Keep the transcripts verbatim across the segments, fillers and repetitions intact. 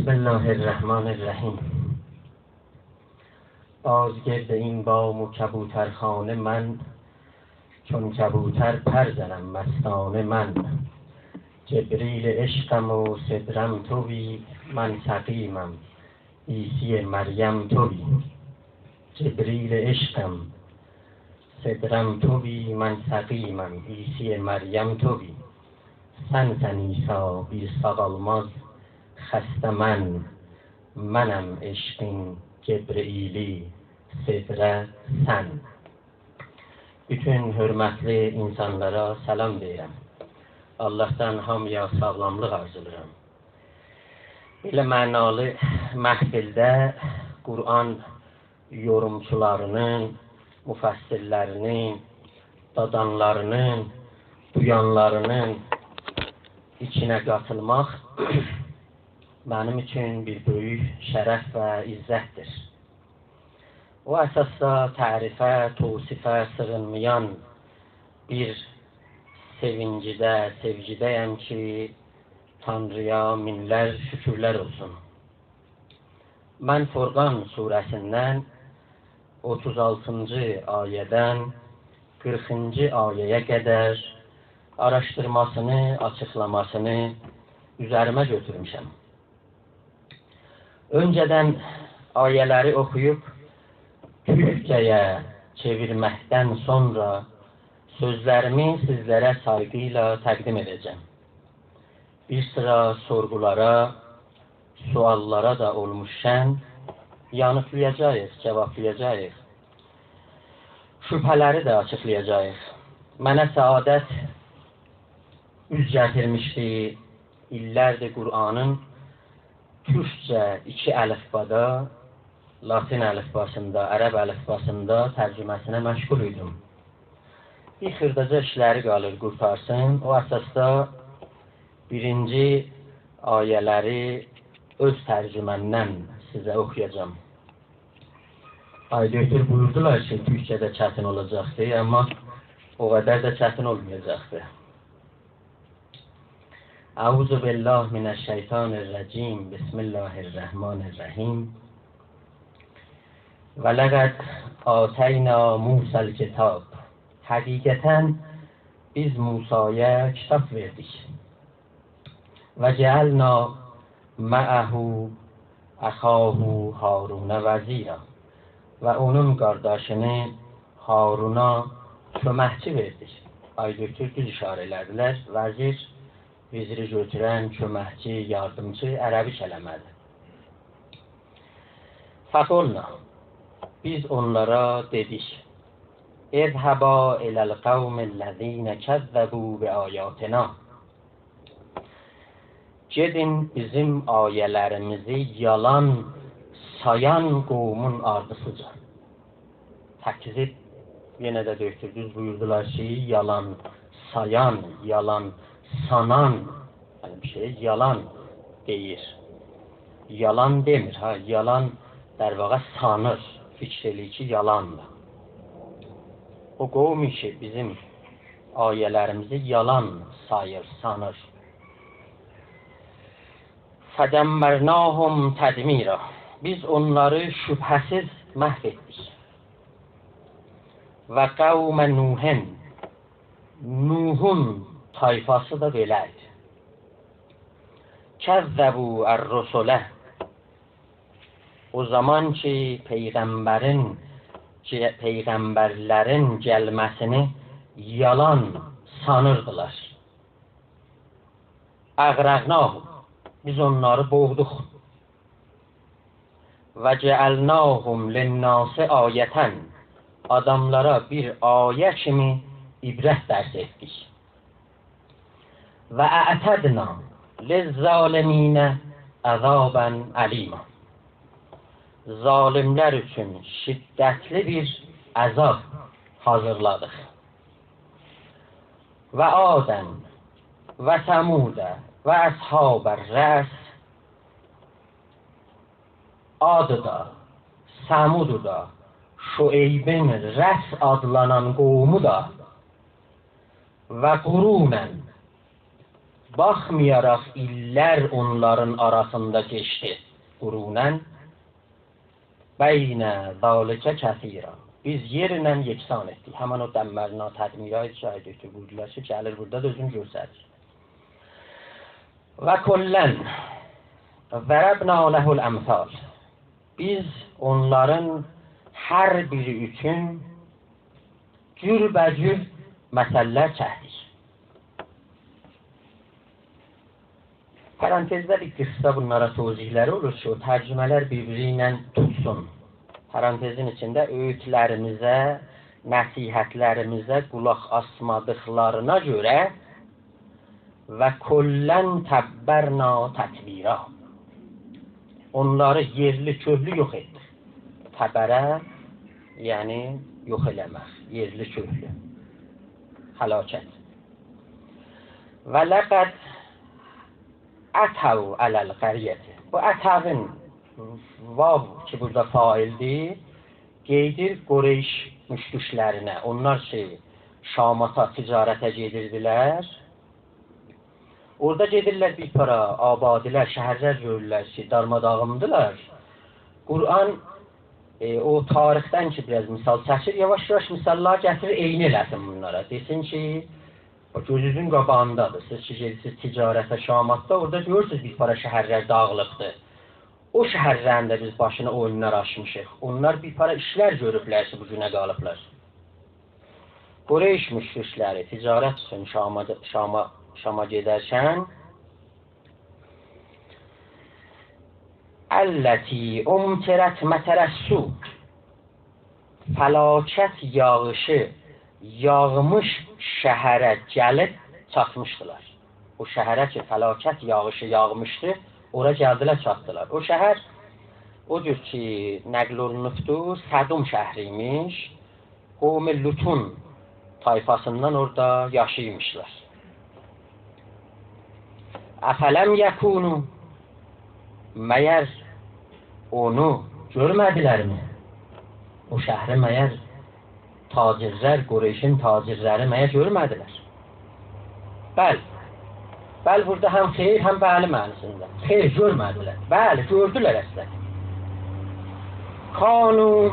بسم الله الرحمن الرحیم. باز گرد این بام و کبوترخانه من، چون کبوتر پر زنم مستانه من. جبریل عشقم و سدره‌م تویی، من سقیمم، عیسی مریم تویی. جبریل عشقم، سدره‌م تویی، من سقیمم، عیسی مریم تویی. سنسن عیسی، بیر ساغالماز خسته من، منم عشقین جبرئیلی، سدره سن. بوتون حؤرمتلی اینسانلارا سلام دئییرم. آللاهدان هامییا ساغلاملیق آرزولاییرام. بئله معنالی محفلده قرآن یورومچولاری‌نین، مفسرلری‌نین، دادانلاری‌نین، دویانلاری‌نین ایچینه قاتیلماق منیم اوچون بیر بؤیوک شرف و عزتدیر. او اساسدا تعریفه، توصیفه سیغینمایان بیر سئوینجده، سئوگیده‌یم کی، تانرییا مینلر شوکورلر اولسون. من فرقان سوره‌سیندن اوتوز آلتینجی آیه‌دن قیرخینجی آیه‌یه قدر آراشدیرماسینی، آچیقلاماسینی اوزریمه گؤتورموشم. اؤنجه‌دن آیه‌لری اوخویوب تورکجه‌یه چئویرمکدن سونرا سؤزلریمی سیزلره سایغی ایله تقدیم ائده‌جم. بیر سیرا سورغولارا، سؤاللارا دا اولموشکن یانیتلایاجاغیق، جاوابلایاجاغیق. شبهه‌لری ده آچیقلایاجاغیق. منه سعادت اوز گتیرمیشدی ایللردیر قرآنین تورکجه ایکی الفبادا، لاتین الفباسیندا، عرب الفباسیندا ترجمه‌سینه مشغول ایدیم. بیر خیرداجا ایشلری قالیر قورتارسین. او اساسدا بیرینجی آیه‌لری اؤز ترجمه‌مدن سیزه اوخویاجاغام. آقای دکتر بویوردولار کی، تورکجه‌ده چتین اولاجاقدی، اما او قدر ده چتین اولمایاجاقدی. أعوذ بالله من الشیطان الرجیم. بسم الله الرحمن الرحیم. ولقد آتینا موسی الکتاب. حقیقتاً بیز موسایا کیتاب وئردیک. وجعلنا معه أخاه هارون وزیرا. و اونون قارداشینی هارونا کؤمکچی وئردیک. آقای دکتر دوز ایشاره ائله‌دیلر. وزیر، وزری گؤتورن، کؤمکچی، یاردیمچی، عربی کلمه‌دیر. فقلنا، بیز اونلارا دئدیک: اذهبا إلی القوم الذین کذبوا بآیاتنا. گئدین بیزیم آیه‌لریمیزی یالان سایان قومون آردیسیجا. تکذیب، یئنه ده دکتر دوز بویوردولار کی، یالان سایان، یالان سانان، یعنی بیر شئیه یالان دئییر. یالان دئمیر، ها، یالان در واقع سانیر، فیکر ائله‌ییر کی، یالاندیر. او قوم کی، بیزیم آیه‌لریمیزی یالان ساییر، سانیر. فدمرناهم تدمیرا. بیز اونلاری شبهه‌سیز محو ائتدیک. و قوم نوح، نوحون طایفاسی دا بئله ایدی. کذبوا الرسل. او زامان کی، پیغمبرین، کی، پیغمبرلرین گلمه‌سینی یالان سانیردیلار. أغرقناهم، بیز اونلاری بوغدوق. وجعلناهم للناس آیة، آداملارا بیر آیه کیمی عبرت درس ائتدیک. وأعتدنا للظالمین عذابا ألیما. ظالملر اوچون شدتلی بیر عذاب حاضیرلادیق. وعادا وثمود وأصحاب الرس. عادی دا، ثمودو دا، شعیبین رس آدلانان قومو دا. وقرونا، باخمایاراق ایللر اونلارین آراسیندا کئچدی. قرونا بین ذلک کثیرا. بیز یئرله یکسان ائتدیک. همین او دمرنا تدمیرا شاهد ائتدیک. بویوردولار کی، گلیر بورادا دا اؤزونو گؤستریر. و کلا ضربنا له الامثال. بیز اونلارین هر بیری اوچون جوربه‌جور مثل‌لر چکدیک. پرانتزده بیر قیسسا بونلارا توضیح‌لری اولور کی، او ترجمه‌لر بیر-بیری ایله توتسون. پرانتزین ایچینده اؤیودلریمیزه، نصیحت‌لریمیزه قولاق آسمادیقلارینا گؤره و کلا تبرنا تتبیرا. اونلاری یئرلی کؤکلو یوخ ائتدیک. تبره، یعنی یوخ ائله‌مک، یئرلی کؤکلو. هلاکت. و لقد اتوا علی القریة. بو اتوین واو کی، بورادا فاعل‌دیر، گئدیر قریش مشرک‌لرینه. اونلار کی، شاماتا تجارته گئدیردیلر. اورادا گئدیرلر بیر پارا آبادی‌لر، شهرلر گؤرورلر کی، دارماداغیندیلار. قرآن، ائ، او تاریخدن کی، بیر آز مثال چکیر، یاواش-یاواش مثال‌لار گتیریر، عینی ائله‌سین بونلارا. دئسین کی، باخ، گؤزونوزون قاباغیندادیر. سیز کی، گئدیرسینیز تجارته شاماتدا، اورادا گؤرورسونوز بیر پارا شهرلر داغیلیبدیر. او شهرلرین ده بیز باشینا اویونلار آچمیشیق. اونلار بیر پارا ایشلر گؤروبلر کی، بو گونه قالیبلار. قریش مشرک‌لری تجارت اوچون شاما، شاما، شاما گئدرکن، التی امطرت مطر السوء، فلاکت یاغیشی یاغمیش شهره گلیب چاتمیشدیلار. او شهره کی، فلاکت یاغیشی یاغمیشدی، اورا گلدیلر، چاتدیلار. او شهر، او جور کی، نقل اولونوبدور، سدوم شهری ایمیش. قوم لوطون طایفاسیندان اورادا یاشایمیشلار. افلم یکونوا، مگر اونو گؤرمه‌دیلرمی؟ او شهری مگر تاجرلر، قریشین تاجرلری مگر گؤرمه‌دیلر؟ بل. بل بورادا هم خیر، هم بلی معناسیندا. خیر، گؤرمه‌دیلر. بلی، گؤردولر اصلینده. کانوا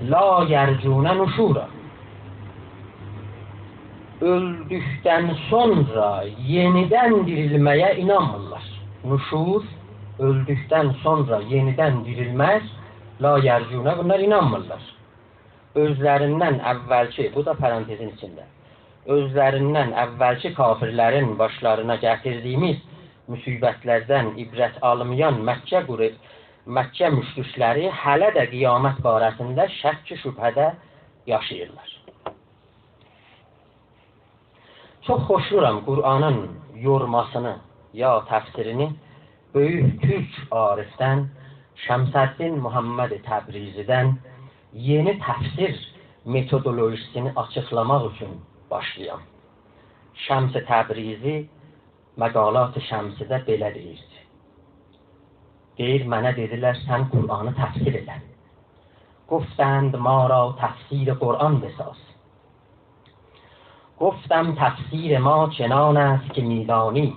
لا یرجون نشورا. اؤلدوکدن سونرا یئنیدن دیریلمه‌یه اینانمیرلار. نشور، اؤلدوکدن سونرا یئنیدن دیریلمک، لا یرجون، بونلار اینانمیرلار. اؤزلریندن اولکی، بو دا پرانتزین ایچینده، اؤزلریندن اولکی کافرلرین باشلارینا گتیردیییمیز مصیبت‌لردن عبرت آلمایان مکه قرو، مکه مشرک‌لری هله ده قیامت باره‌سینده شک و شبهه‌ده یاشاییرلار. چوخ خوشلورام قرآنین یورماسینی یا تفسیرینی بؤیوک تورک عارفدن، شمس‌الدین محمد تبریزی‌دن یئنی تفسیر متودولوژی‌سینی آچیقلاماق اوچون باشلایام. شمس تبریزی مقالات شمسی‌ده بئله دئییر. دئییر، منه دئدیلر، سن قرآنی تفسیر ائله. گفتند ما را تفسیر قرآن بساز. گفتم تفسیر ما چنان است که می‌دانید،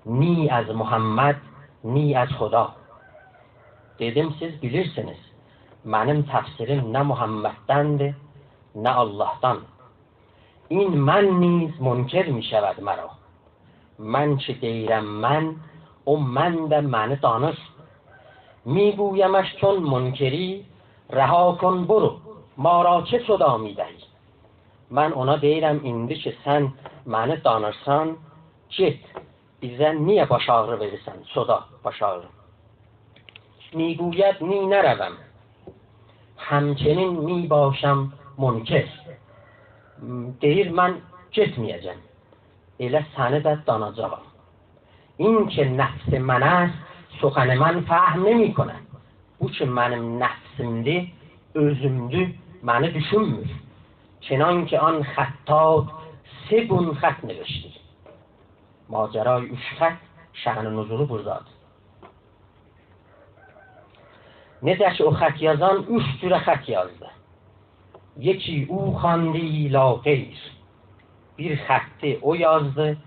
نی از محمد، نی از خدا. دئدیم، سیز بیلیرسینیز، منیم تفسیریم نه محمددندیر، نه آللاهدان. این من نیز منکر می‌شود مرا. من کی دئییرم من، او من ده منی دانیر. می‌گویمش چون منکری، رها کن برو، ما را چه صداع می‌دهی؟ من اونا دئییرم، ایندی کی سن منی دانیرسان، گئت، بیزه نییه باش آغری وئریرسن، صداع، باش آغری. می‌گوید می‌نروم، همچنین می‌باشم منکر. دئییر، من گئتمه‌یه‌جم. ائله سنی ده داناجاغام. این که نفس من است، سخن من فهم نمی‌کند. بو کی منیم نفسیمدیر، اؤزومدور، منی دوشونمور. چنانکه آن خطاط سه گون خط نوشتی. ماجرای اوچ خط، شأن نزولو بورادادیر. نئجه کی او خط یازان اوچ جوره خط یازدی. یکی او خواندی لا غیر. بیر خطی او یازدی،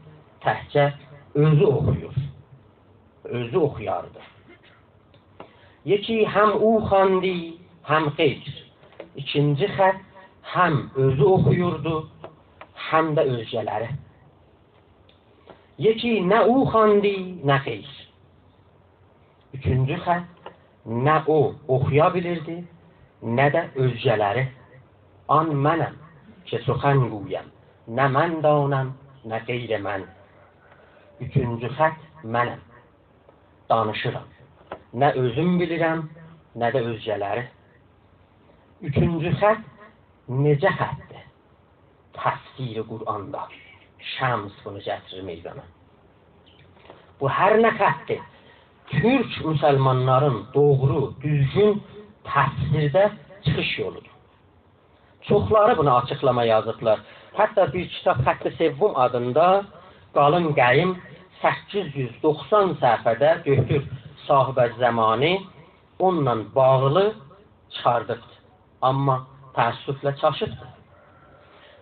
تکجه اؤزو اوخویور. اؤزو اوخویاردی. یکی هم او خواندی، هم غیر. ایکینجی خط هم اؤزو اوخویوردو، هم ده اؤزگه‌لری. یکی نه او خواندی، نه غیر. اوچونجو خط، نه او اوخویا بیلیردی، نه ده اؤزگه‌لری. آن منم که سخن گویم، نه من دانم، نه غیر من. اوچونجو خط منم. دانیشیرام. نه اؤزوم بیلیرم، نه ده اؤزگه‌لری. اوچونجو خط نئجه خطدیر؟ تفسیر قرآندا شمس بونو گتیریر میدانا. بو هر نه خطدیر، تورک مسلمانلارین دوغرو، دوزگون تفسیرده چیخیش یولودور. چوخلاری بونو آچیقلاما یازیبلار. حتی بیر کیتاب خط سوم آدیندا قالین قایم سککیز یوز دوخسان صفحه‌ده دکتر صاحب‌الزمانی اونونلا باغلی چیخاردیبدی. آمما تأسفله چاشیبدی.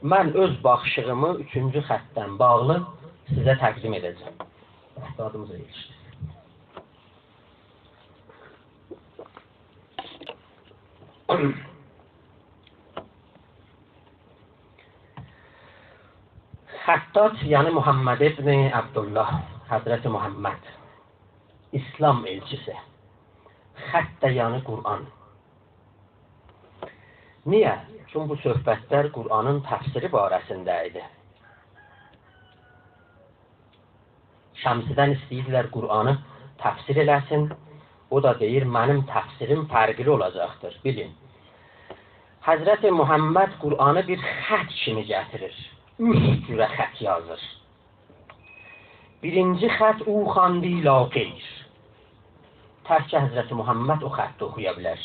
من اؤز باخیشیغیمی اوچونجو خطدن باغلی سیزه تقدیم ائده‌جم. اوستادیمیز ائشیتسین. خطات، یعنی محمد ابن عبدالله، حضرت محمد، اسلام ائلچیسی. خط ده یعنی قرآن. نییه؟ چونکی بو صحبتلر قرآنین تفسیری باره‌سینده ایدی. شمسدن ایسته‌ییردیلر قرآنی تفسیر ائله‌سین. او دا دئییر: «منیم تفسیریم فرقلی اولاجاقدیر، بیلین.» حضرت محمد قرآنی بیر خط کیمی گتیریر. اوچ جوره خط یازیر. بیرینجی خط او خواندی لا غیر. تکجه حضرت محمد او خطی اوخویا بیلر.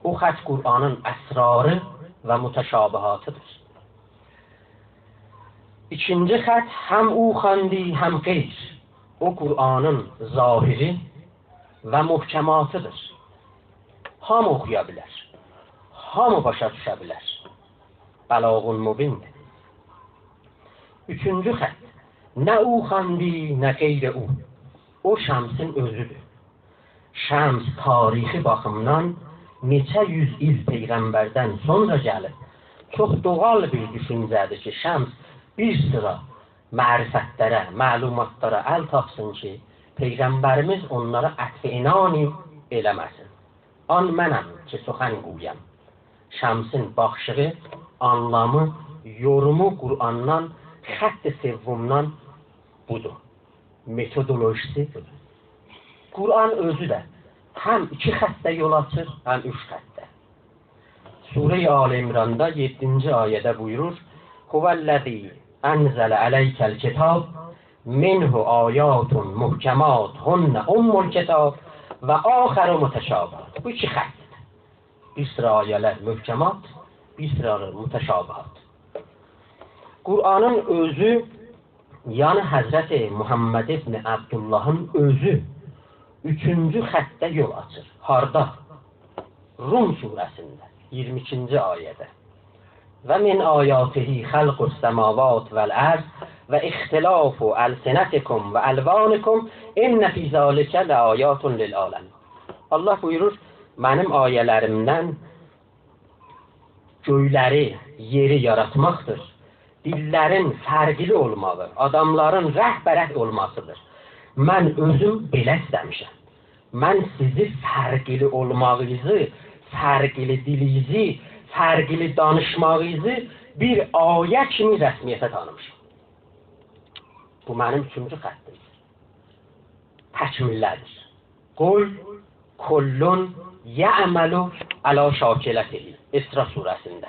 او خط قرآنین اسراری و متشابهاتیدیر. ایکینجی خط هم او خواندی، هم غیر. او قرآنین ظاهری و محکماتیدیر. هامی اوخویا بیلر. هامی باشا دوشه بیلر. بلاغ مبیندیر. اوچونجو خط. نه او خواندی، نه غیر او. او شمسین اؤزودور. شمس تاریخی باخیمدان نئچه یوز ایل پیغمبردن سونرا گلیب، چوخ دوغال بیر دوشونجه‌دیر کی، شمس بیر سیرا معرفتلره، معلوماتلارا ال تاپسین کی، پیغمبریمیز اونلارا عطف عنانی ائله‌مه‌سین. آن منم که سخن گویم. شمسین باخیشیغی، آنلامی، یورومو قرآندان، خط سومدان بودور. متودولوژیسی بودور. قرآن اؤزو ده هم ایکی خطده یول آچیر، هم اوچ خطده. سوره‌ی آل عمراندا یئددینجی آیه‌ده بویورور: «هو الذی انزل علیک الکتاب منه آیات محکمات هن ام الکتاب و اخر متشابهات.» بو ایکی خطدیر. بیر سیرا آیه‌لر محکمات، بیر سیرا متشابهات. قرآنین اؤزو، یعنی حضرت محمد ابن عبداللهین اؤزو اوچونجو خطده یول آچیر. هاردا؟ روم سوره‌سینده، ایگیرمی ایکینجی آیه‌ده. «و من آیاته خلق السماوات والارض و اختلاف السنتکم و الوانکم ان فی ذلک لآیات للعالمین.» الله بویورور: «منیم آیه‌لریمدن گؤیلری، یئری یاراتماقدیر. دیللرین فرقلی اولماغی، آداملارین رنگ‌به‌رنگ اولماسیدیر. من اؤزوم بئله ایسته‌میشم. من سیزی فرقلی اولماغینیزی، فرقلی دیلینیزی، فرقلی دانیشماغینیزی بیر آیه کیمی رسمیته تانیمیشام.» بو منیم اوچونجو خطیمدیر. تکمیلله‌دیر. «قل کل یعمل علی شاکلته»، اسراء سوره‌سینده.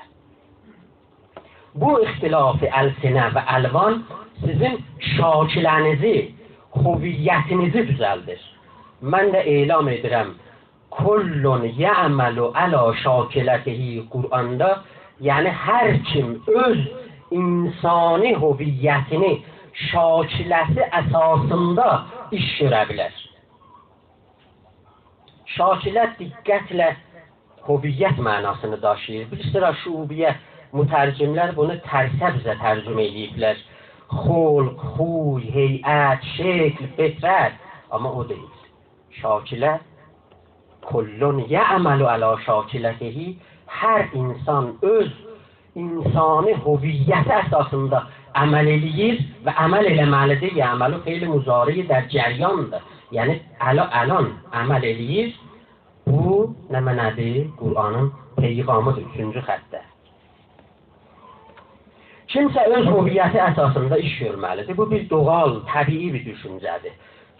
بو اختلاف السنه و الوان سیزین شاکله‌نیزی، هویتینیزی دوزلدیر. من ده اعلام ائدیرم، «کل یعمل علی شاکلته» قرآندا، یعنی هر کیم اؤز انسانی هویتینی شاکله‌سی اساسیندا ایش گؤره بیلر. شاکله دقتله هویت معناسینی داشیییر. بیر سیرا شعوبیه مترجملر بونو ترسه بیزه ترجمه ائله‌ییبلر. خلق، خوی، هیئت، شکل، فطرت. آمما او دئییل. شاکله، «کل یعمل علی شاکلته»، هر انسان اؤز انسانی هویتی اساسیندا عمل ائله‌ییر و عمل ائله‌مه‌لیدیر. یعمل فعل مضارع در جریاندیر. یعنی الا-، الان عمل ائله‌ییر. بو نمنه‌دیر؟ قرآنین پیغامیدیر، اوچونجو خطده. کیمسه اؤز هویتی اساسیندا ایش گؤرمه‌لیدیر. بو بیر دوغال، طبیعی بیر دوشونجه‌دیر.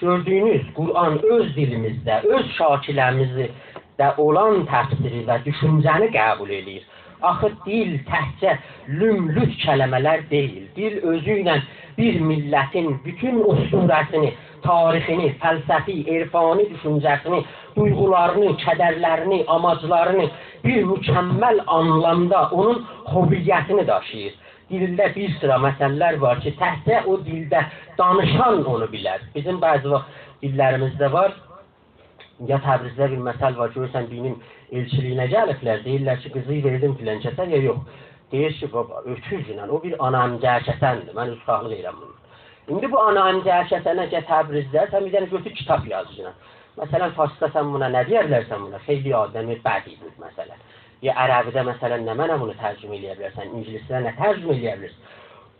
گؤردویونوز، قرآن اؤز دیلیمیزده، اؤز شاکله‌میزده اولان تفسیری و دوشونجه‌نی قبول ائله‌ییر. آخی دیل تکجه لوم‌لوت کلمه‌لر دئییل. دیل اؤزو ایله بیر میللتین بوتون اسطوره‌سینی، تاریخینی، فلسفی، عرفانی دوشونجه‌سینی، دویغولارینی، کدرلرینی، آماجلارینی بیر مکمل آنلامدا اونون هویتینی داشیییر. دیلده بیر سیرا مسئله‌لر وار کی، تکجه او دیلده دانیشان اونو بیلر. بیزیم بعضی واخت دیللریمیزده وار، یا تبریزده بیر مثل وار، گؤرورسن، بیرینین ائلچیلیگینه گلیبلر، دئییرلر کی، «قیزی وئردین فلان کسه یا یوخ؟» دئییر کی، «بابا، اؤکوزله، او بیر آنا امجه‌یه کسندیر، من عذرخواهلیق ائدیرم بوندان.» ایندی بو آنا امجه‌یه کسنه کی، تبریزده، سن بیر دنه گؤتور کیتاب یازگینان. مثلا، فارسدا سن بونا نه دئیه بیلرسن بونا؟ خیلی آدم بدی بو، مثلا. یا عربیده، مثلا، نمنه بونو ترجمه ائله‌یه بیلرسن؟ اینگیلیسده نه ترجمه ائله‌یه بیلیرسن؟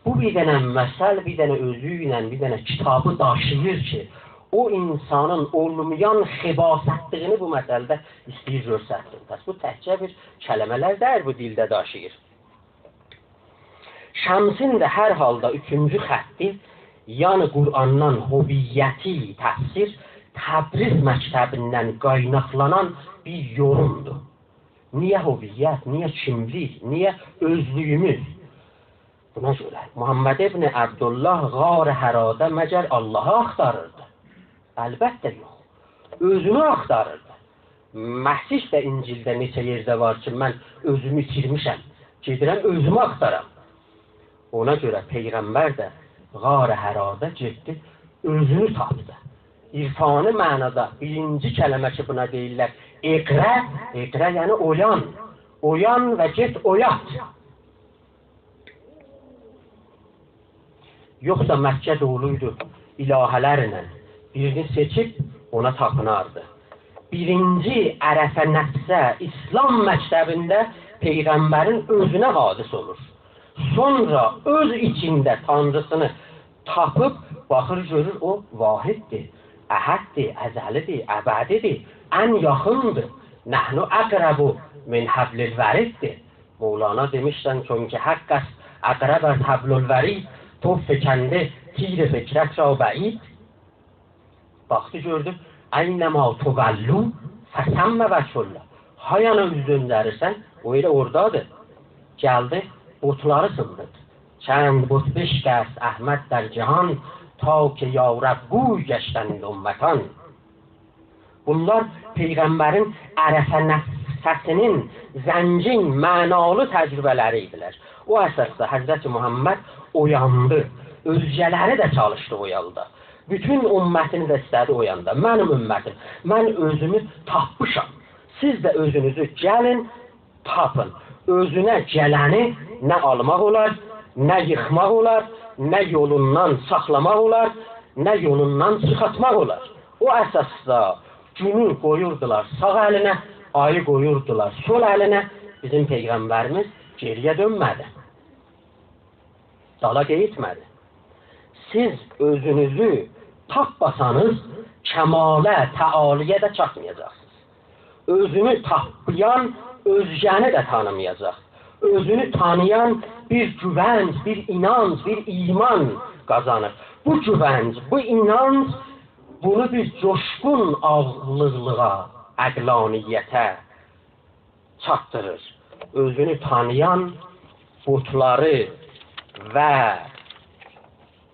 بو بیر دنه مثل، بیر دنه اؤزو ایله بیر دنه کیتابی داشیییر کی، او انسانین اولمایان خباثتلیگینی بو مثلده ایسته‌ییر گؤسترسین. پس بو تکجه بیر کلمه‌لر دئییل، بو دیلده داشیییر. شمسین ده هر حالدا اوچونجو خطی، یعنی قرآندان هویتی تفسیر، تبریز مکتبیندن قایناقلانان بیر یورومدور. نییه هویت، نییه کیملیک، نییه اؤزلویوموز؟ بونا گؤره محمد ابن عبدالله غار حراده مگر آللاهی آختاریردی؟ البته یوخ. اؤزونو آختاریردی. مسیح ده انجیلده نئچه یئرده وار کی، «من اؤزومو ایتیرمیشم، گئدیرم اؤزومو آختارام.» اونا گؤره پیغمبر ده غار حراده گئتدی، اؤزونو تاپدی. عرفانی معنادا بیرینجی کلمه کی، بونا دئییرلر «اقرأ»، «اقرأ» یعنی اویان. اویان و گئت اویات. یوخسا مکه دولویدو الهه‌لرله، بیرینی سئچیب اونا تاپیناردی. بیرینجی عرف نفسه اسلام مکتبینده پیغمبرین اؤزونه حادث اولور. سونرا اؤز ایچینده تانریسینی تاپیب باخیر، گؤرور او واحددیر، احددیر، ازلیدیر، ابدیدیر، ان یاخیندیر. «نحن اقرب من حبل الوریددیر.» مولانا دئمیشدن: «چونکه حق است اقرب از حبل الورید، تو فکنده تیر فکرت را بعید.» باخدی، گؤردو، «اینما تولوا فثم وجه الله.» هایانا اوز دؤندریرسن، او ائله اورادادیر. گلدی، بتلاری سیندیردی. «چند بت بشکست احمد در جهان، تا که یا رب گوی گشتند امتان.» بونلار پیغمبرین عرف نفسه‌سینین زنگین، معنالی تجربه‌لری ایدیلر. او اساسدا حضرت محمد اویاندی. اؤزگه‌لری ده چالیشدی اویالدا. بوتون امتینی ده ایسته‌دی اویاندا. «منیم امتیم، من اؤزومو تاپمیشام. سیز ده اؤزونوزو گلین، تاپین.» اؤزونه گلنی نه آلماق اولار، نه ییخماق اولار، نه یولوندان ساخلاماق اولار، نه یولوندان چیخارتماق اولار. او اساسدا گونو قویوردولار ساغ الینه، آیی قویوردولار سول الینه. بیزیم پیغمبریمیز گئری‌یه دؤنمه‌دی. دالا گئتمه‌دی. سیز اؤزونوزو تاپماسانیز، کماله، تعالی‌یه ده چاتمایاجاقسینیز. اؤزونو تاپمایان اؤزگه‌نی ده تانیمایاجاق. اؤزونو تانییان بیر گوونج، بیر اینانج، بیر ایمان قازانیر. بو گوونج، بو اینانج بونو بیر جوشقون عاقیللیغا، عقلانیته چاتدیریر. اؤزونو تانییان بتلاری و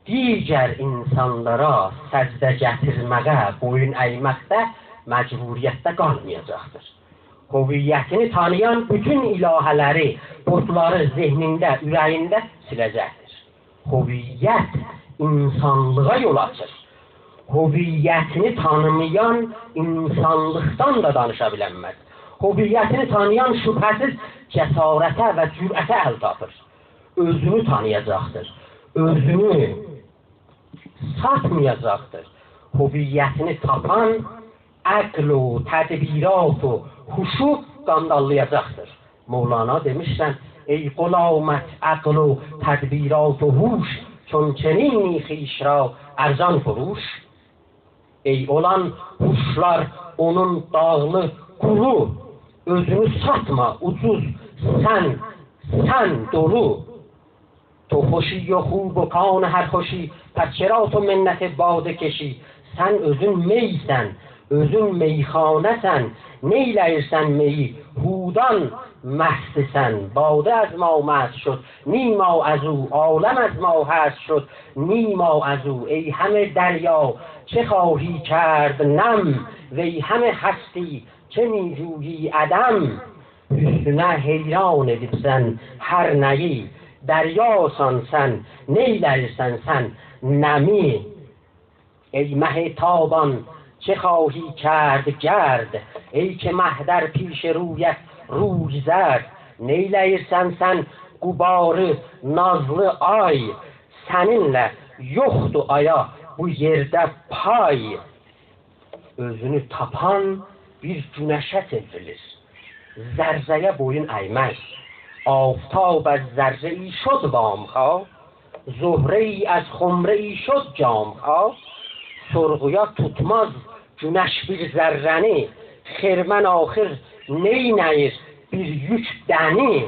دیگر انسانلارا سجده گتیرمه‌یه، بویون اَیمکده مجبوریتده قالمایاجاقدیر. هویتینی تانییان بوتون الهه‌لری، بتلاری ذهنینده، اوره‌یینده سیله‌جکدیر. هویت انسانلیغا یول آچیر. هویتینی تانیمایان انسانلیقدان دا دانیشا بیلنمز. هویتینی تانییان شبهه‌سیز جسارته و جرأته ال تاپیر. اؤزونو تانییاجاقدیر. اؤزونو ساتمایاجاقدیر. هویتینی تاپان عقل و تدبیرات و هوشو قانداللایاجاقدیر. مولانا دئمیشکن: «ای غلامت عقل و تدبیرات و هوش، چون چنینی خویش را ارزان فروش؟» ای اولان هوشلار اونون داغلی قولو، اؤزونو ساتما اوجوز، سن، سن دولو. تو خوشی و خوب و کان هر خوشی، پس چرا تو منت باده کشی؟ سن اؤزون می‌سن، اؤزون میخانه‌سن، نئیله‌ییرسن میی؟ هودان مستسن، باده از ما مست شد، نی ما از او، عالم از ما هست شد، نی ما از او. ای همه دریا، چه خواهی کرد نم؟ وی همه هستی، چه می‌جویی عدم؟ حسنونه حیران ائدیبسن هر نه‌یی، دریاسان سن، نئیله‌ییرسن سن نمی؟ ای مه تابان، چه خواهی کرد گرد؟ ای که مه در پیش رویت روی زرد، نئیله‌ییرسن سن غباری نازلی آی؟ سنینله یوخدور آیا بو یئرده پای. اؤزونو تاپان بیر گونشه چئوریلیر. ذره‌یه بویون اَیمز. آفتاب از ذره‌ای شد وام‌خواه، زهره‌ای از خمره‌ای شد جام‌خواه. سورغویا توتماز گونش بیر ذره‌نی، خرمن آخر نئینه‌ییر بیر یوک دنی؟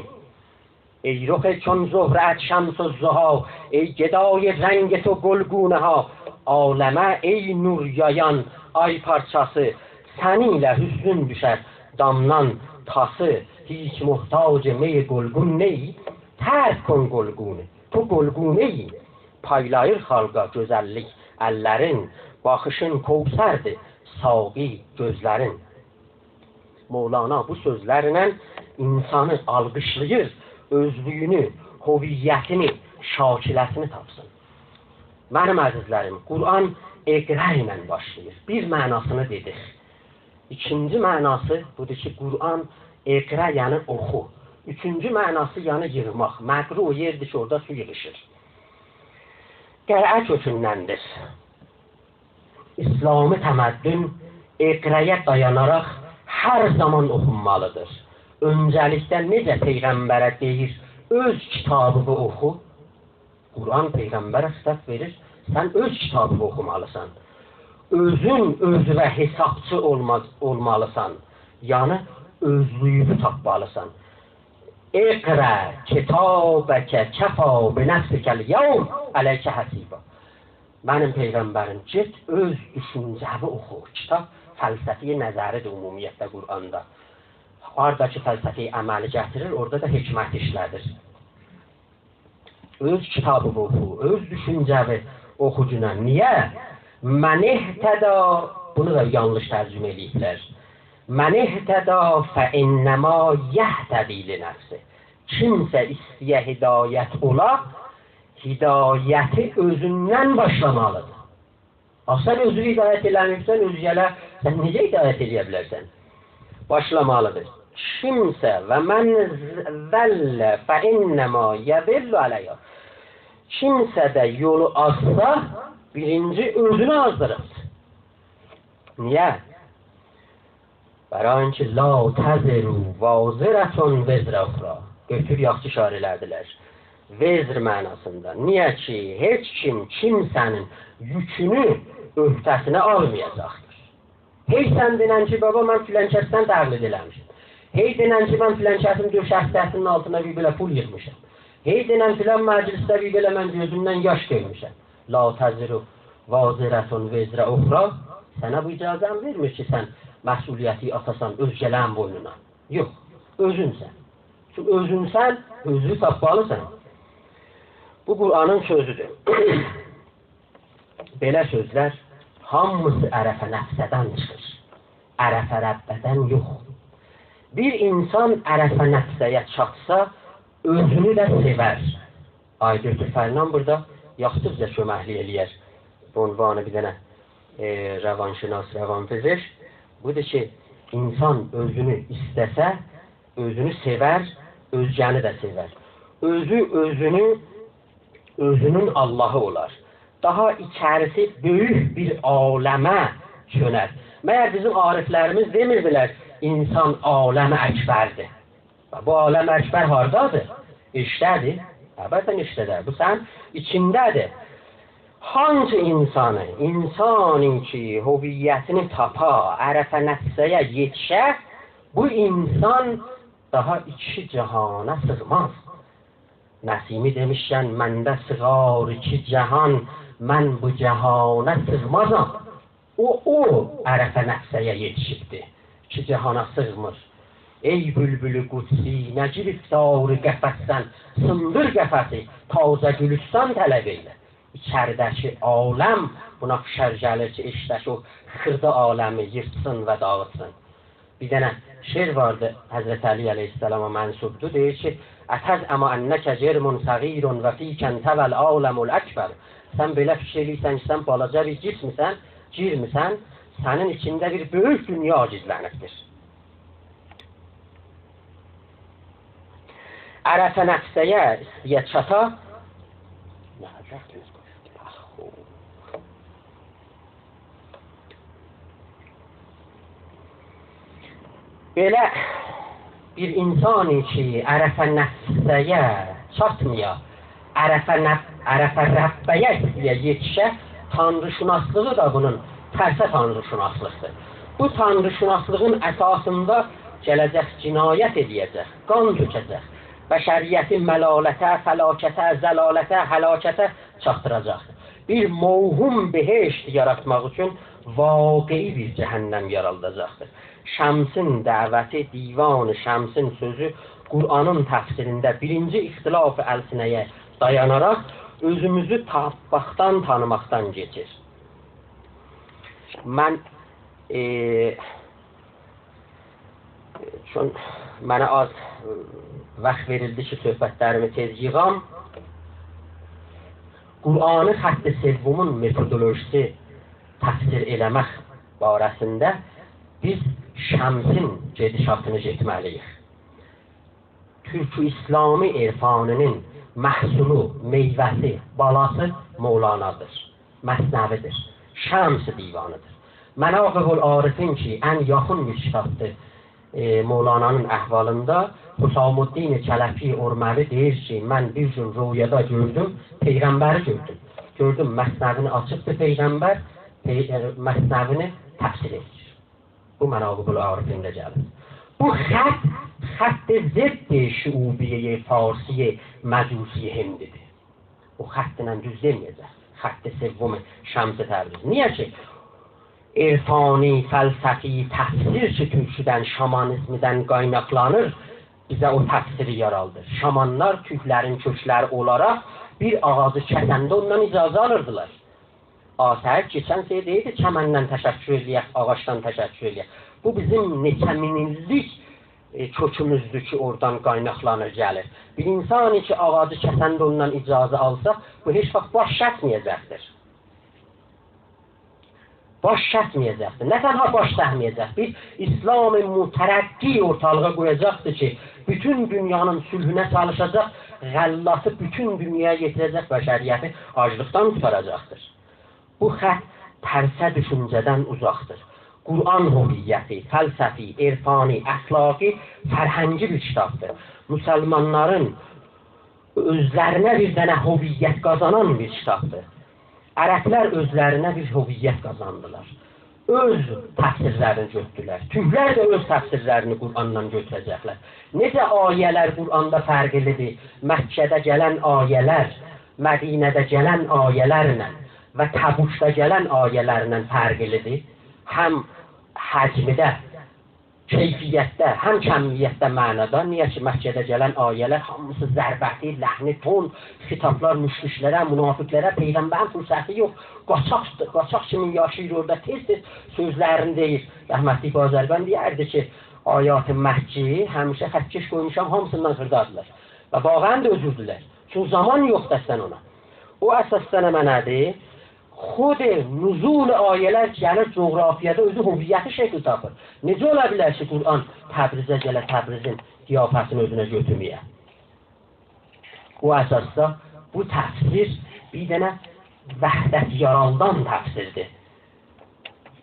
ای رخ چون زهره‌ات شمس الضحی، ای گدای رنگ تو گلگونه‌ها. عالمه ای نور یایان آی پارچاسی، سنینله حسنون دوشر دامدان تاسی. هیچ محتاج می گلگون نه‌ای، ترک کن گلگونی، تو گلگونه‌ای. پایلاییر خالقا گؤزللیک اللرین، باخیشین کوثردیر، ساقی گؤزلرین. مولانا بو سؤزلرله اینسانی آلقیشلاییر، اؤزلویونو، هویتینی، شاکله‌سینی تاپسین. منیم عزیزلریم، قرآن اقرأ ایله باشلاییر. بیر معناسینی دئدیک. ایکینجی معناسی بودور کی، قرآن اقرأ، یعنی اوخو. اوچونجو معناسی، یعنی ییغماق. مقروع او یئردیر کی، اورادا سو ییغیشیر. قرأ کؤکوندندیر. اسلامی تمدن اقرأیه دایاناراق هر زامان اوخونمالیدیر. اؤنجه‌لیکده نئجه پیغمبره دئییر، «اؤز کیتابینی اوخو»، قرآن پیغمبره خطاب وئریر، سن اؤز کیتابینی اوخومالیسان. اؤزون اؤزونه حسابچی اولما-، اولمالیسان. یعنی اؤزلویونو تاپمالیسان. «اقرأ کتابک کفی بنفسک الیوم علیک حسیبا.» منیم پیغمبریم، گئت اؤز دوشونجه‌وی اوخو. کیتاب فلسفه‌ی نظری‌دیر عمومیتله قرآندا. هاردا کی فلسفه‌ی عملی گتیریر، اورادا دا حکمت ایشله‌دیر. اؤز کیتابینی اوخو، اؤز دوشونجه‌وی اوخوگونان. نییه؟ «من اهتدی»، بونو دا یانلیش ترجمه ائله‌ییبلر. «من اهتدی فإنما یهتدی لنفسه.» کیمسه ایسته‌یه هدایت اولا، هدایتی اؤزوندن باشلامالیدیر. آخی سن اؤزونو هدایت ائله‌مه‌ییبسن، اؤزگه‌لره سن نئجه هدایت ائله‌یه بیلرسن؟ باشلامالیدیر. کیمسه، «و من ضل فإنما یضل علیها.» کیمسه ده یولو آزسا، بیرینجی اؤزونو آزدیریبدیر. نییه؟ برای اینکه «لا تزر وازرة وزر اخری». گؤتور، یاخشی اشاره ائله‌دیلر. وزر معناسیندا. نییه کی، هئچ کیم کیمسه‌نین یوکونو عهده‌سینه آلمایاجاقدیر. هئی سن دئنن کی، «بابا، من فلان کسدن تقلید ائله‌میشم.» هئی دئنن کی، «من فلان کسین دؤشک دسته‌سینین آلتینا بیر بئله پول ییغمیشام.» هئی دئنن، «فلان مجلسده بیر بئله من گؤزومدن یاش گؤرموشم.» «لا تزر وازرة وزر اخری»، سنه بو اجازه‌نی وئرمیر کی، سن مسئولیتی آتاسان اؤزگه‌لرین بوینونا. یوخ، اؤزونسن. چونکی اؤزونسن، اؤزونو تاپمالیسان. بو قرآنین سؤزودور. بئله سؤزلر هامیسی «عرف نفسه»دن چیخیر. «عرف ربه»دن یوخ. بیر اینسان «عرف نفسه»یه چاتسا، اؤزونو ده سئور. آقای دکتر فرنام بورادا یاخشیجا کؤمکلیک ائله‌یر. به عنوان بیر دنه، ائ، روانشناس، روانپزشک. بودور کی، اینسان اؤزونو ایسته‌سه، اؤزونو سئور، اؤزگه‌نی ده سئور. اؤزو اؤزونو اؤزونون آللاهی اولار. داها ایچریسی بؤیوک بیر عالمه چؤنر. مگر بیزیم عارفلریمیز دئمیردیلر، انسان عالم اکبردیر؟ بو عالم اکبر هاردادیر؟ ائشیکده‌دیر؟ البته ائشیکده‌دیر. بو سنین ایچینده‌دیر. هانسی انسانی، انسانی کی هویتینی تاپا، عرف نفسه‌یه یئتیشه، بو انسان داها ایکی جهانا سیغماز. نسیمی دئمیشکن، «منده سیغار ایکی جهان، من بو جهانا سیغمازام.» او، او عرف نفسه‌یه یئتیشیبدیر، ایکی جهانا سیغمیر. ای بولبول قدسی، نه گرفتار قفس‌سن، سیندیر قفسی، تازه گولوستان طلب ائیله. ایچریده‌کی عالم بونا فشار گلیر کی، ائشیکده‌کی او خیردا عالمی ییرتسین و داغیتسین. بیر دنه شعر واردی، حضرت علی علیه‌السلاما منسوبدور. دئییر کی: «أتزعم أنك جرم صغير وفيك انطوى العالم الأكبر.» سن بئله فیکیر ائله‌ییرسن کی، سن بالاجا بیر جسمسن، جرمسن، سنین ایچینده بیر بؤیوک دونیا گیزلنیبدیر. عرف نفسه‌یه ایسته‌یه چاتا. نه، واختینیز قوشولدو. آخ، او. بئله بیر انسانی کی، عرف نفسه‌یه چاتمایا، عرف نف-، عرف ربه‌یه ایسته‌یه یئتیشه، تانری‌شناسلیغی دا بونون ترسه تانری‌شناسلیقدیر. بو تانری‌شناسلیغین اساسیندا گله‌جک جنایت ائله‌یه‌جک، قان تؤکه‌جک. بشریتی ملالته، فلاکته، ضلالته، هلاکته چاتدیراجاقدیر. بیر موهوم بهشت یاراتماق اوچون واقعی بیر جهنم یاراداجاقدیر. شمسین دعوتی، دیوان شمسین سؤزو قرآنین تفسیرینده بیرینجی اختلاف السنه‌یه دایاناراق اؤزوموزو تاپماقدان، تانیماقدان کئچیر. من، ائ، چون منه آز، ائ، واخت وئریلدی کی، صحبتلریمی تئز ییغام. قرآنی خط سومون متودولوژیسی تفسیر ائله‌مک باره‌سینده بیز شمسین گئدیشاتینی گئتمه‌لی‌ییک. تورک-اسلامی عرفانی‌نین محصولو، میوه‌سی، بالاسی مولانادیر، مثنوی‌دیر، شمس دیوانی‌دیر. مناقب العارفین کی، ان یاخین بیر کیتابدیر، ائ، مولانانین احوالیندا حسام‌الدین چلبی ارموی دئییر کی، من بیر گون رؤیادا گؤردوم، پیغمبری گؤردوم. گؤردوم، مثنوینی آچیبدیر پیغمبر، پی-، ائ، مثنوینی تفسیر ائدیر. بو مناقب العارفینده گلیر. بو خط، خط ضد شعوبیه‌ی فارسی مجوسی هندی‌دیر. او خطله دوز دئمه‌یه‌جک. خط سوم شمس تبریز. نییه کی، عرفانی، فلسفی تفسیر کی، تورکودن، شامانیزمدن قایناقلانیر، بیزه او تفسیری یارادیر. شامانلار تورکلرین کؤکلری اولاراق بیر آغاجی کسنده اوندان اجازه آلیردیلار. آتش کئچن شئی دئییردی، چمندن تشکر ائله‌یک، آغاجدان تشکر ائله‌یک. بو بیزیم نئچه مین ایللیک، ائ، کؤکوموزدور کی، اورادان قایناقلانیر، گلیر. بیر انسانی کی، آغاجی کسنده اوندان اجازه آلسا، بو هئچ واخت باش کسمه‌یه‌جکدیر. باش کسمه‌یه‌جکدیر. نه تنها باش کسمه‌یه‌جک، بیر اسلام مترقی اورتالیغا قویاجاقدیر کی، بوتون دونیانین صلحونه چالیشاجاق، غلاتی بوتون دونیایا یئتیره‌جک، بشریتی آجلیقدان قوتاراجاقدیر. بو خط ترسه دوشونجه‌دن اوزاقدیر. قرآن هویتی، فلسفی، عرفانی، اخلاقی، فرهنگی بیر کیتابدیر. مسلمانلارین اؤزلرینه بیر دنه هویت قازانان بیر کیتابدیر. عربلر اؤزلرینه بیر هویت قازاندیلار. اؤز تفسیرلرینی گؤتوردولر. تورکلر ده اؤز تفسیرلرینی قرآندان گؤتوره‌جکلر. نئجه آیه‌لر قرآندا فرقلی‌دیر؟ مکه‌ده گلن آیه‌لر، مدینه‌ده گلن آیه‌لرله و تبوکدا گلن آیه‌لرله فرقلی‌دیر. هم حجمده، کیفیتده، هم کمیتده، معنادا. نییه کی، مکه‌ده گلن آیه‌لر هامیسی ضربتی، لحنی، تند خطابلار مشرکلره، منافقلره، پیغمبرین فرصتی یوخ. قاچاق، قاچاق کیمی یاشاییر اورادا، تئز-تئز سؤزلرینی دئییر. رحمتلی بازرگان دئیردی کی، آیات مکی همیشه خط‌کش قویموشام، هامیسیندان خیردادیرلار. و واقعاً ده اؤزوردولر. چونکی زامان یوخدور اصلاً اونا. او اساسدا نمنه‌دیر؟ خود نزول آیه‌لر گلیر جغرافیادا اؤزو هویتی شکیل تاپیر. نئجه اولا بیلر کی، قرآن تبریزه گله، تبریزین قیافه‌سینی اؤزونه گؤتورمه‌یه؟ او اساسدا بو تفسیر بیر دنه وحدت یارالدان تفسیردیر.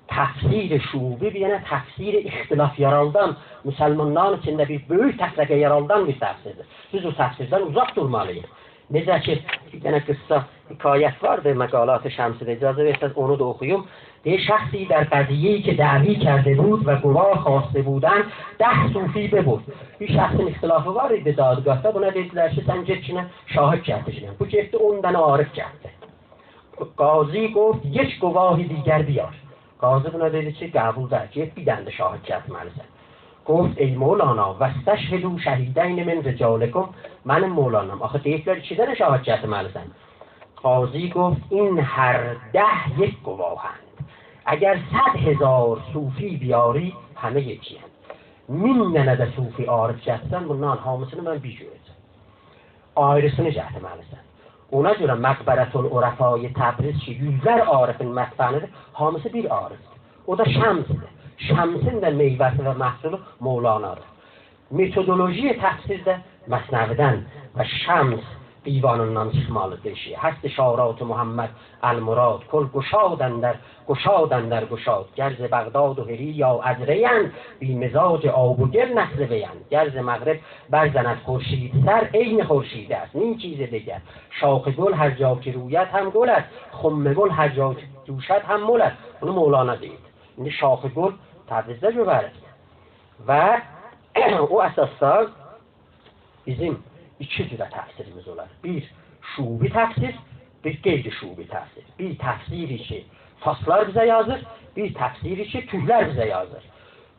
تفسیر شعوبی بیر دنه تفسیر اختلاف یارالدان، مسلمانلارین ایچینده بیر بؤیوک تفرقه یارالدان بیر تفسیردیر. بیز او تفسیردن اوزاق دورمالی‌ییق. نئجه کی، بیر دنه قیسسا حکایت واردی مقالات شمسی‌ده، اجازه وئرسز اونو دا اوخویوم. دئییر: «شخصی در قضیه‌ای که دعوی کرده بود و گواه خواسته بودند، ده صوفی ببرد.» بیر شخصین اختلافی وار ایدی دادگاهدا. بونا دئدیلر کی، سن گئت کی، شاهد گتیر. بو گئتدی، اون دنه عارف گتدی. قاضی گفت: «یک گواه دیگر بیار.» قاضی بونا دئدی کی، قبول دئییل، گئت بیر دنه ده شاهد گتیرمه‌لی‌سن. گفت: «ای مولانا، واستشهدوا شهیدین من رجالکم.» منیم مولانام، آخی دئییبلر ایکی دنه شاهد گتیرمه‌لی‌سن. قاضی گفت: «این هر ده یک گواهند، اگر صد هزار صوفی بیاری، همه یکی‌اند.» مین دنه ده صوفی عارف گتیرسن، بونلارین هامیسینی من بیر گؤره‌جم. آیریسینی گتیرمه‌لی‌سن. اونا گؤره مقبرة العرفای تبریز کی، یوزلر عارفین مسکنی‌دیر، هامیسی بیر عارفدیر. او دا شمسدیر. شمسین ده میوه‌سی و محصولو مولانادیر. متودولوژی تفسیر ده مثنوی‌دن و شمس دیوانیندان چیخمالیدیر کی، «هست اشارات محمد المراد، کل گشاد اندر گشاد اندر گشاد. گر ز بغداد و هری یا از ری‌اند، بی مزاج آب و گل نسل وی‌اند. گر ز مغرب برزند خورشید سر، عین خورشید است، نی چیز دگر. شاخ گل هر جا که روید هم گل است، خم گل هر جا که جوشد هم مل است.» بونو مولانا دئییر. ایندی شاخ گل تبریزده گؤره‌ریک. و او اساسدا بیزیم ایکی جوره تفسیریمیز اولار. بیر شعوبی تفسیر، بیر غیر شعوبی تفسیر. بیر تفسیری کی، فارسلار بیزه یازیر، بیر تفسیری کی، تورکلر بیزه یازیر.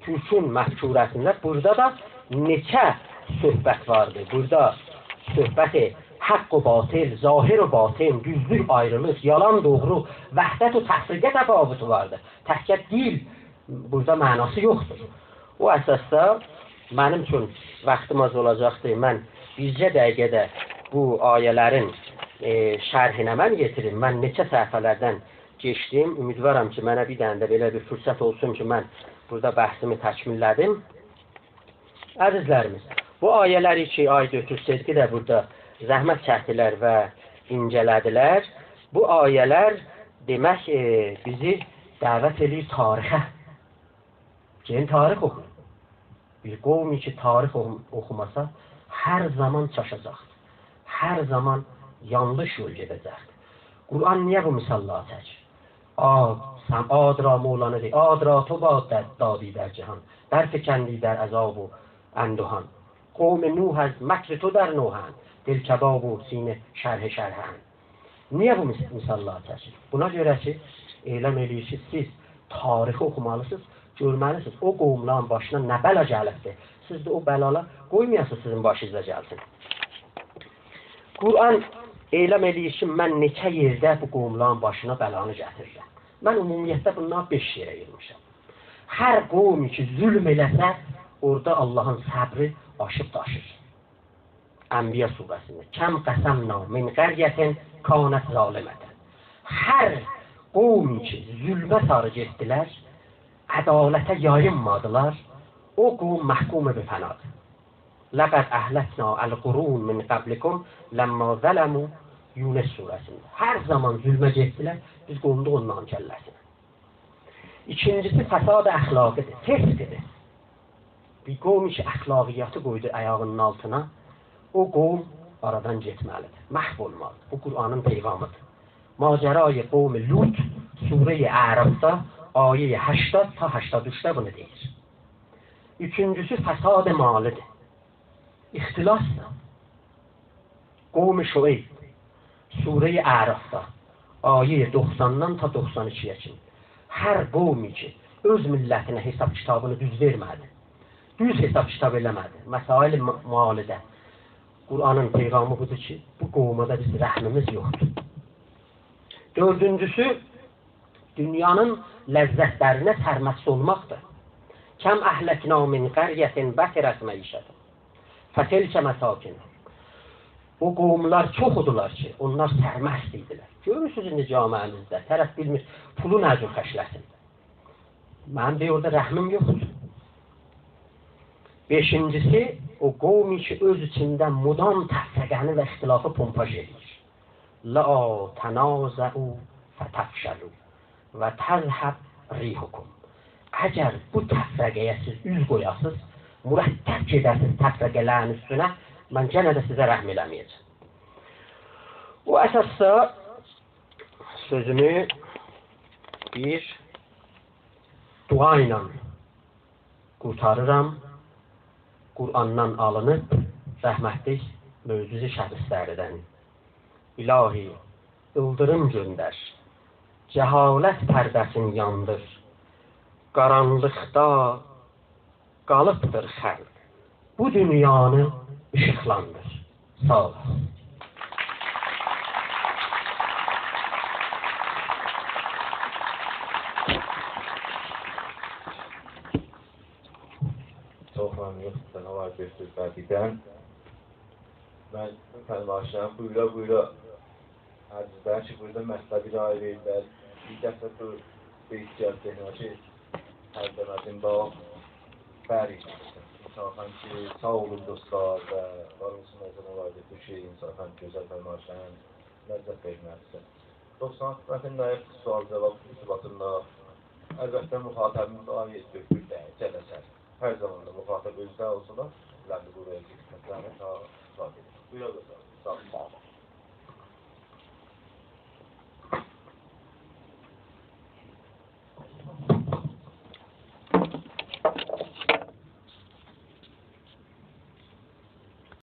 تورکون مفکوره‌سینده بورادا دا نئچه صحبت واردیر. بورادا صحبت حق و باطل، ظاهر و باطن، دوزلوک آیریلیق، یالان دوغرو، وحدت و تفرقه تفاوتو واردیر. تکجه دیل بورادا معناسی یوخدور. او اساسدا منیم اوچون واختیم آز اولاجاقدیر. من بیرجه دقیقه‌ده بو آیه‌لرین، ائ، شرحینه من یئتیریم. من نئچه صفحه‌لردن کئچدیم. امیدوارام کی، منه بیر دنه ده بئله بیر فرصت اولسون کی، من بورادا بحثیمی تکمیلله‌دیم. عزیزلریمیز، بو آیه‌لری کی، آقای دکتر صدقی ده بورادا زحمت چکدیلر و اینجه‌له‌دیلر، بو آیه‌لر، دئمک، ائ، بیزی دعوت ائله‌ییر تاریخه. گلین تاریخ اوخویون. بیر قوم کی، تاریخ اوخو-، اوخوماسا، هر زامان چاشاجاقدیر. هر زامان یانلیش یول گئده‌جکدیر. قرآن نییه بو مثاللاری چکیر؟ عاد، سم-، عاد را مولانا دئییر: «عاد را تو باد در-، دادی در جهان، درفکندی در عذاب و اندهان. قوم نوح از مکر تو در نوحه‌اند، دل کباب و سینه شرحه شرحه‌اند.» نییه بو مث-، مثاللاری چکیر؟ بونا گؤره کی، اعلام ائله‌ییر کی، سیز تاریخی اوخومالیسینیز، گؤرمه‌لیسینیز، او قوملارین باشینا نه بلا گلیبدیر. سیز ده او بلالار قویمایاسینیز سیزین باشینیزا گلسین. قرآن اعلام ائله‌ییر کی، من نئچه یئرده بو قوملارین باشینا بلانی گتیریرم. من عمومیتده بونلاری بئش یئره ییغمیشام. هر قوم کی، ظلم ائله‌سه، اورادا آللاهین صبری آشیب داشیر. انبیا سوره‌سینده: «کم قصمنا من قریة کانت ظالمة.» هر قوم کی، ظلمه ساری گئتدیلر، عدالته یایینمادیلار، او قوم محکوم به فنادیر. «لقد اهلکنا القرون من قبلکم لما ظلموا»، یونس سوره‌سینده. هر زامان ظلمه گئتدیلر، بیز قوندوق اونلارین کله‌سینه. ایکینجیسی فساد اخلاقی‌دیر، فسق‌دیر. بیر قوم کی، اخلاقیاتی قویدو آیاغینین آلتینا، او قوم آرادان گئتمه‌لیدیر، محو اولمالیدیر. بو قرآنین پیغامیدیر. ماجرای قوم لوط سوره‌ی اعرافدا، آیه‌ی هشتاد تا هشتاد اوچده بونو دئییر. اوچونجوسو فساد مالی‌دیر. اختلاسدیر. قوم شعیب، سوره‌ی اعرافدا، آیه‌ی دوخساندان تا دوخسان ایکی‌یه کیمی. هر قوم کی، اؤز میللتینه حساب کیتابینی دوز وئرمه‌دی، دوز حساب کیتاب ائله‌مه‌دی، مسائل م-، مالی‌ده، قرآنین پیغامی بودور کی، بو قوما دا بیز رحمیمیز یوخدور. دؤردونجوسو، دونیانین لذت‌لرینه سرمست اولماقدیر. «کم اهلکنا من قریة بطرت معیشتها فتلک مساکنهم.» او قوملار چوخودولار کی، اونلار سرمست ایدیلر. گؤرورسونوز ایندی جامعه‌میزده، طرف بیلمیر پولو نه جور خرجله‌سین. منیم دئییر، اورادا رحمیم یوخدور. بئشینجیسی، او قوم کی، اؤز ایچینده مدام تفرقه‌نی و اختلافی پمپاژ ائله‌ییر. «لا تنازعوا فتفشلوا وتذهب ريحكم.» اگر بو تفرقه‌یه سیز اوز قویاسینیز، مرتب گئده‌سینیز تفرقه‌لرین اوستونه، من یئنه ده سیزه رحم ائله‌مه‌یه‌جم. او اساسدا سؤزومو بیر دعا ایله قورتاریرام. قرآندان آلینیب، رحمتلیک معجز شبستری‌دن. الهی، ایلدیریم گؤندر، جهالت پرده‌سینی یاندیر. قارانلیقدا قالیبدیر خلق، بو دونیانی ایشیقلاندیر. ساغ اولاسیز. چوخ ممنون، جناب آقای دکتر بدیع‌دن. من فرمایشلریم بویورا بویورا عزیزلر کی، بورادا مطلبی ارائه وئردیلر، بیر دفعه بو بیت گلدی ذهنیمه کی، هر دمدین باغ بری. انصافاً کی، ساغ اولون دوستلار و وار اولسون، او زامان وار ایدی، بو شعر انصافاً گؤزل فرمایشلرین لذت وئرمه‌لی‌سینیز. دوخسان متن دایق سؤال جواب ارتباطیندا البته مخاطبیمیز آقای دکتر جلسه. هر زامان دا مخاطب اؤزو ده اولسون دا.